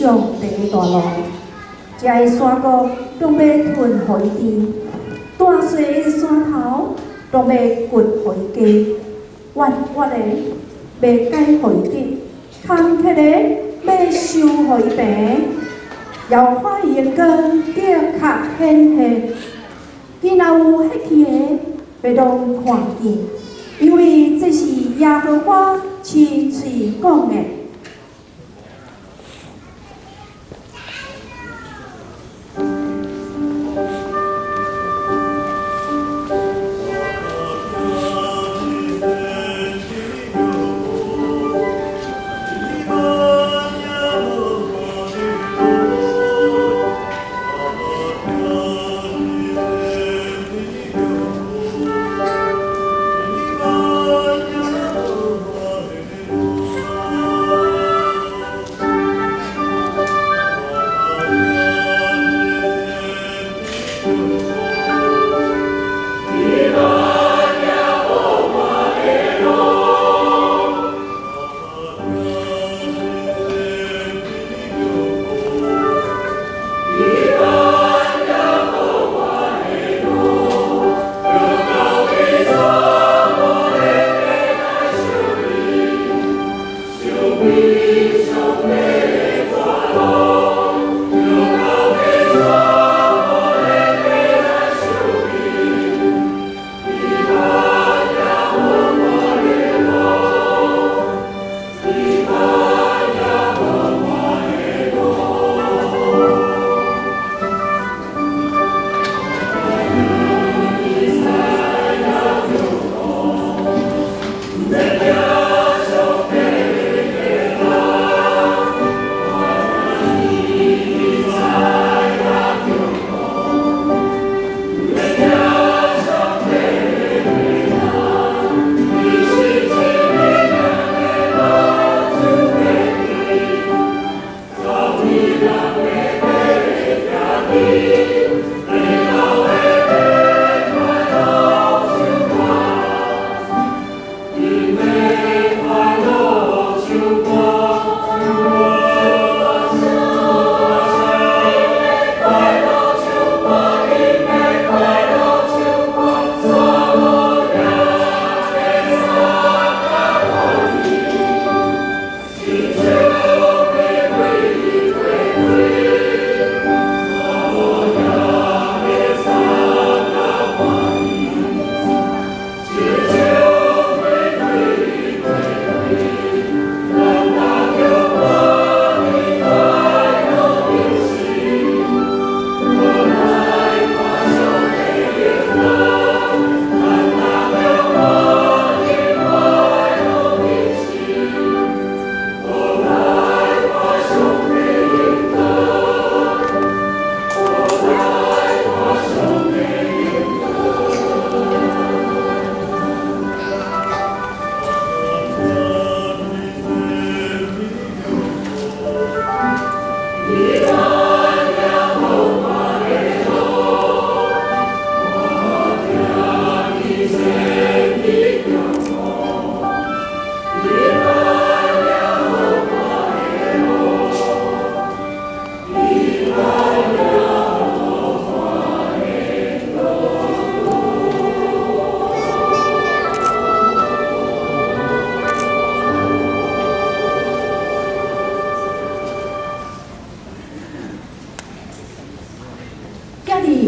上帝的大路，遮的山谷拢欲吞予伊甜，大细的山头拢欲掘予伊低，弯弯的欲改予伊直，坎坷的欲修予伊平。耶和华伊的光的确显现，今若有彼去的，欲拢看见，因为这是耶和华亲喙讲的。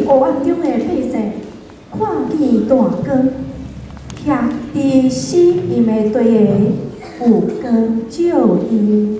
黑暗中的百姓看見大光，徛佇死蔭的地下有光照𪜶。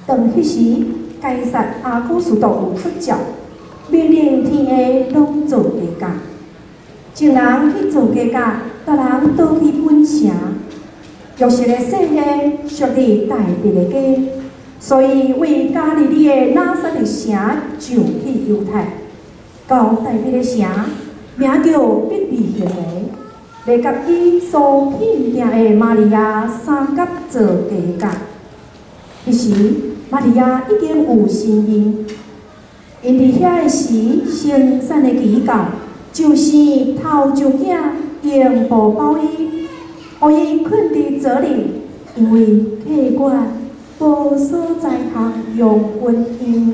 當彼時，該撒亞古斯都有出詔，命令天下攏做家教。一人去做家教，逐人倒去本城。約瑟的細漢屬佇大衛的家，所以為加利利的拿撒勒城上去猶太，到大衛的城，名叫伯利恆的，來佮伊所聘定的瑪利亞相佮做家教。彼時，瑪利亞已經有身孕，𪜶佇遐的時，生產的期到，就生頭一囝，用布包伊，予伊睏佇槽裡，因為客館無所在通容阮𪜶。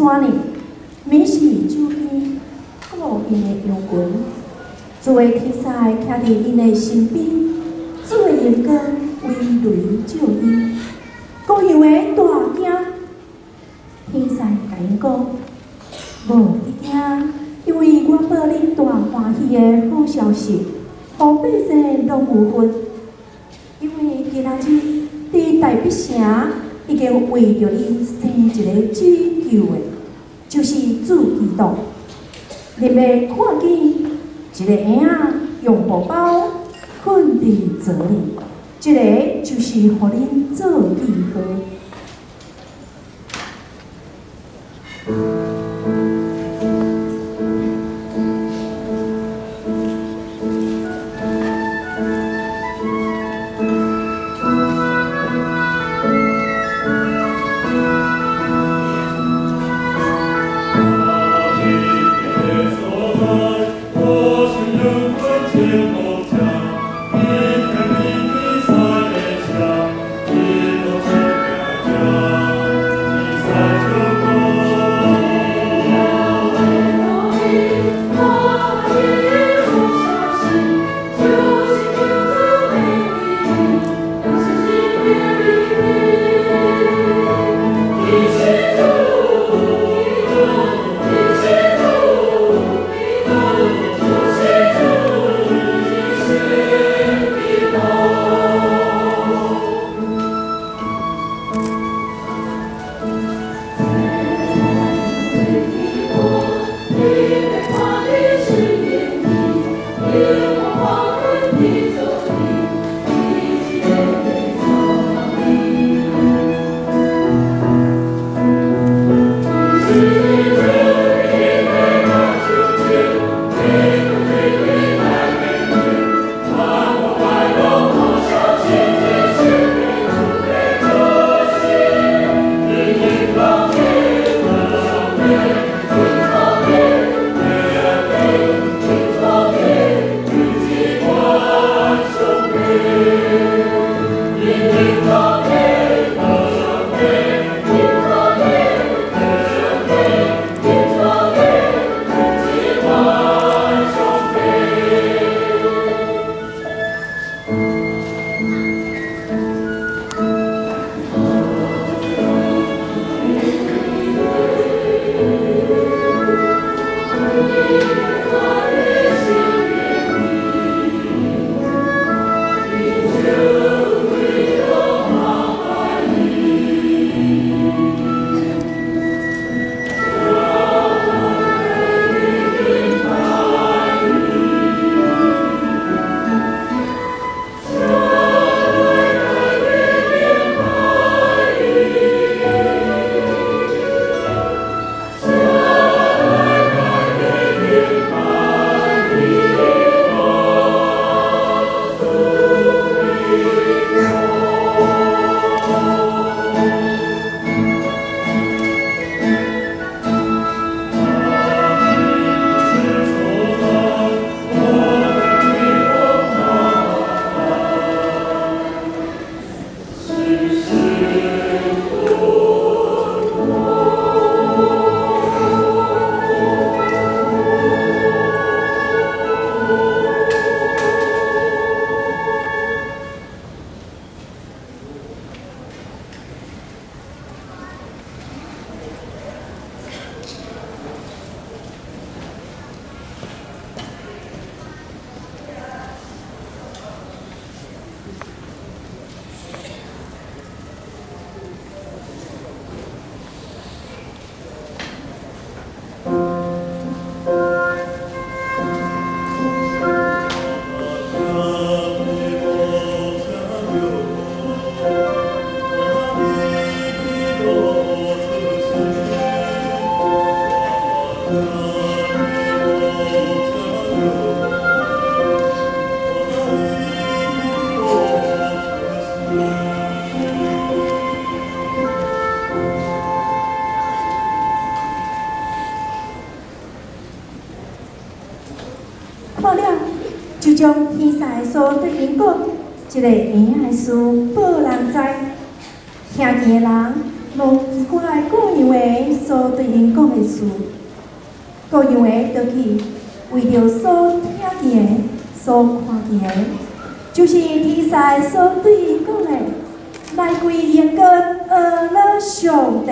山呢，暝時周邊顧𪜶的羊群。主的天使徛佇𪜶的身邊，主的榮光圍雷照𪜶，羔羊的大驚。天使共𪜶講：無得驚，因為我報恁大歡喜的好消息，予百姓攏有份。因為今仔日佇大必城已經為著恁生一个拯救的，就是主基督。恁欲看見一个嬰仔用布包睏佇槽裡，這个就是予恁做記號。看了，就將天使的書對𪜶講，這个嬰仔的事報人知，聽見的人攏奇怪各樣的所對𪜶講的事，各樣的倒去，為著所聽見的、所看見的，就是天使所對𪜶講的，來歸榮光阿樂上帝。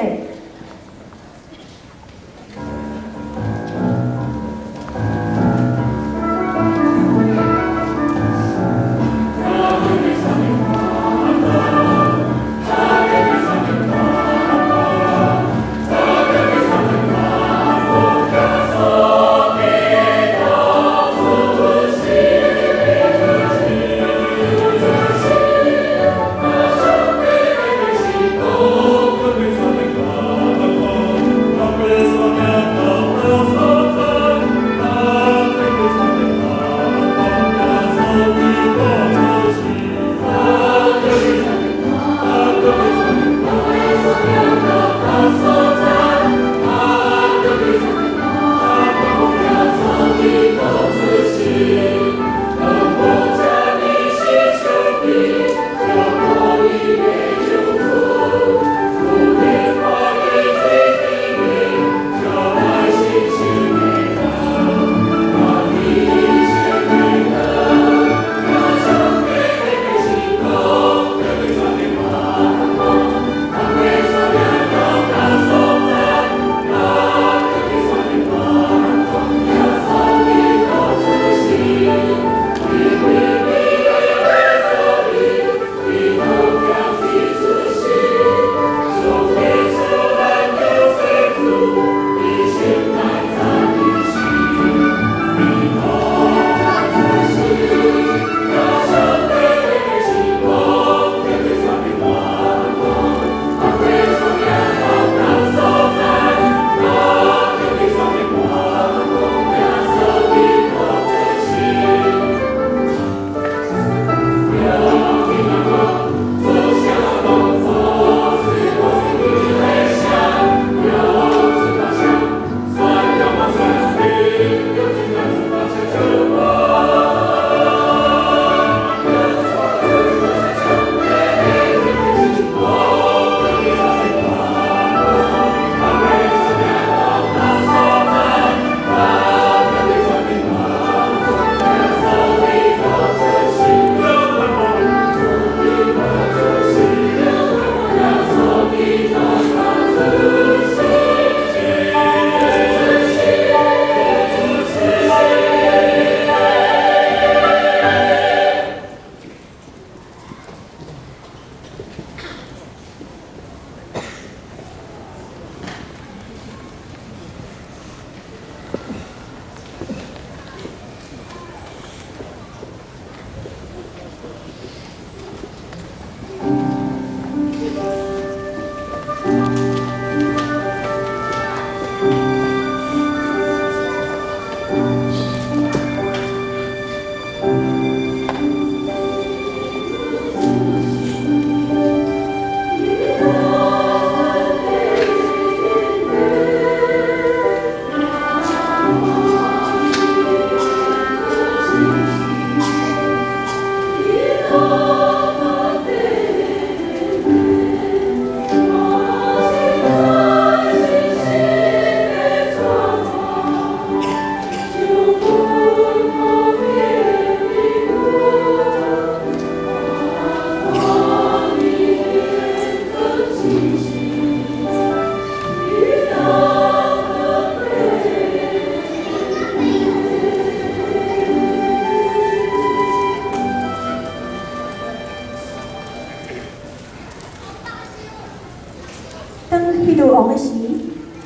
王的時，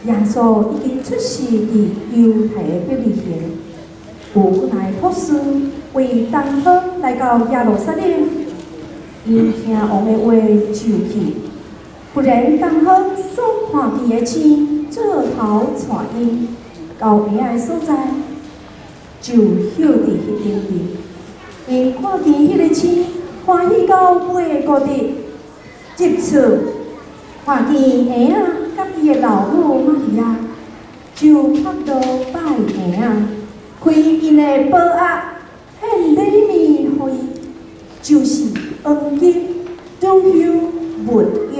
耶穌已經出世佇猶太的伯利恆，有幾个博士為東方來到耶路撒冷，𪜶聽王的話就去。忽然東方所看見的星做頭帶𪜶到嬰仔的所在，就歇佇彼頂面。𪜶看見彼个星，歡喜到袂顧得。入厝看見嬰仔佮伊的老母瑪利亞，就伏倒拜嬰仔，開𪜶的寶盒，獻禮物予伊，就是黃金、乳香、沒藥。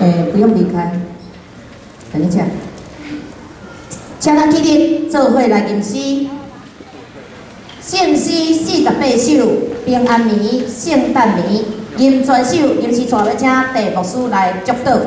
欸，不用離開，等一下，請咱起立，做伙來吟詩。聖詩48首，平安暝、聖誕暝，吟全首，吟詩帶要請鄭牧師來祝禱。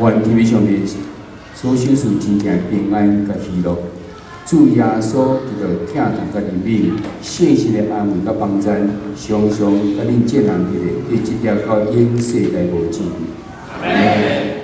願天父上帝所賞賜真正平安佮喜樂，主耶穌基督疼痛佮憐憫，聖神的安慰佮幫贊，常常佮恁眾人佇咧，一直到永世代無止。阿門。